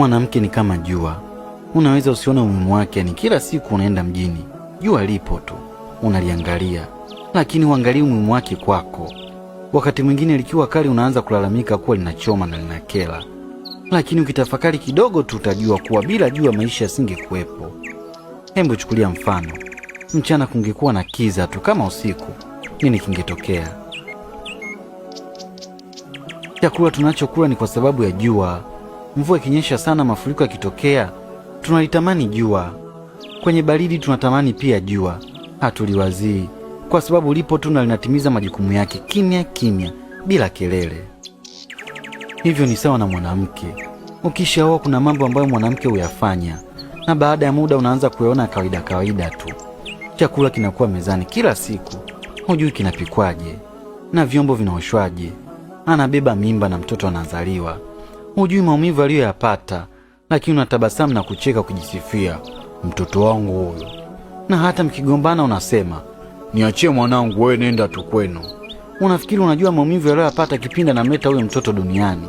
Mwanamke ni kama jua, unaweza usione umuhimu wake, ni kila siku unaenda mjini, jua lipo tu, unaliangalia, lakini huangalii umuhimu wake kwako. Wakati mwingine likiwa kali, unaanza kulalamika kuwa linachoma na linakela, lakini ukitafakari kidogo tu utajua kuwa bila jua maisha yasingekuwepo. Hebu chukulia mfano, mchana kungekuwa na kiza tu kama usiku, nini kingetokea? Chakula tunachokula ni kwa sababu ya jua. Mvua ikinyesha sana, mafuriko yakitokea, tunalitamani jua. Kwenye baridi tunatamani pia jua, hatuliwazii kwa sababu lipo tu na linatimiza majukumu yake kimya kimya, bila kelele. Hivyo ni sawa na mwanamke. Ukishaoa kuna mambo ambayo mwanamke huyafanya, na baada ya muda unaanza kuyaona kawaida kawaida tu. Chakula kinakuwa mezani kila siku, hujui kinapikwaje na vyombo vinaoshwaje. Anabeba mimba na mtoto anazaliwa, hujui maumivu aliyoyapata, lakini unatabasamu na kucheka kujisifia, mtoto wangu huyu. Na hata mkigombana unasema niachie mwanangu, wewe nenda tu kwenu. Unafikiri unajua maumivu aliyoyapata kipindi anamleta huyo mtoto duniani.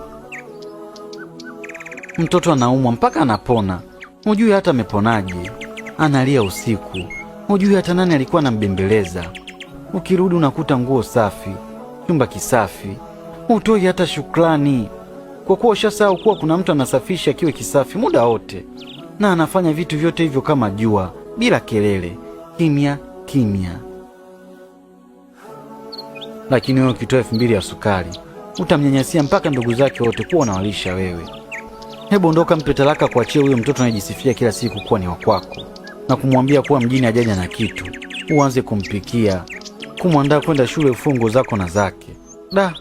Mtoto anaumwa mpaka anapona, hujui hata ameponaje. Analia usiku, hujui hata nani alikuwa anambembeleza. Ukirudi unakuta nguo safi, chumba kisafi, hutoi hata shukrani kwa kuwa ushasahau kuwa kuna mtu anasafisha kiwe kisafi muda wote, na anafanya vitu vyote hivyo kama jua, bila kelele, kimya kimya. Lakini wewe ukitoa 2000 ya sukari utamnyanyasia mpaka ndugu zake wote kuwa unawalisha wewe. Hebu ondoka, mpe talaka, kuachia huyo mtoto anayejisifia kila siku kuwa ni wa kwako na kumwambia kuwa mjini hajaja na kitu. Uanze kumpikia, kumwandaa kwenda shule, fungo zako na zake. Da,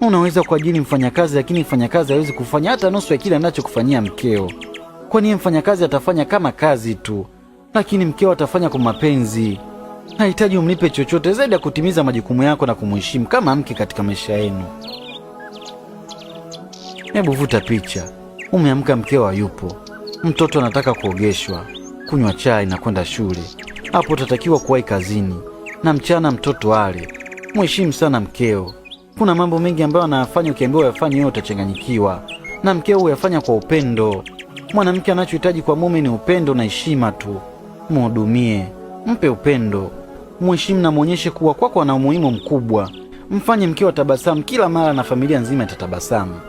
unaweza kuajiri mfanyakazi, lakini mfanyakazi hawezi kufanya hata nusu ya kile anachokufanyia mkeo. Kwani yeye mfanyakazi atafanya kama kazi tu, lakini mkeo atafanya kwa mapenzi. Hahitaji umlipe chochote zaidi ya kutimiza majukumu yako na kumheshimu kama mke katika maisha yenu. Hebu vuta picha, umeamka, mkeo hayupo, mtoto anataka kuogeshwa, kunywa chai na kwenda shule. Hapo utatakiwa kuwahi kazini, na mchana mtoto ale. Mheshimu sana mkeo. Kuna mambo mengi ambayo anayafanya, ukiambiwa uyafanye wewe utachanganyikiwa, na mkeo huyafanya kwa upendo. Mwanamke anachohitaji kwa mume ni upendo na heshima tu. Mhudumie, mpe upendo, mheshimu na mwonyeshe kuwa kwako ana umuhimu mkubwa. Mfanye mkeo atabasamu kila mara na familia nzima itatabasamu.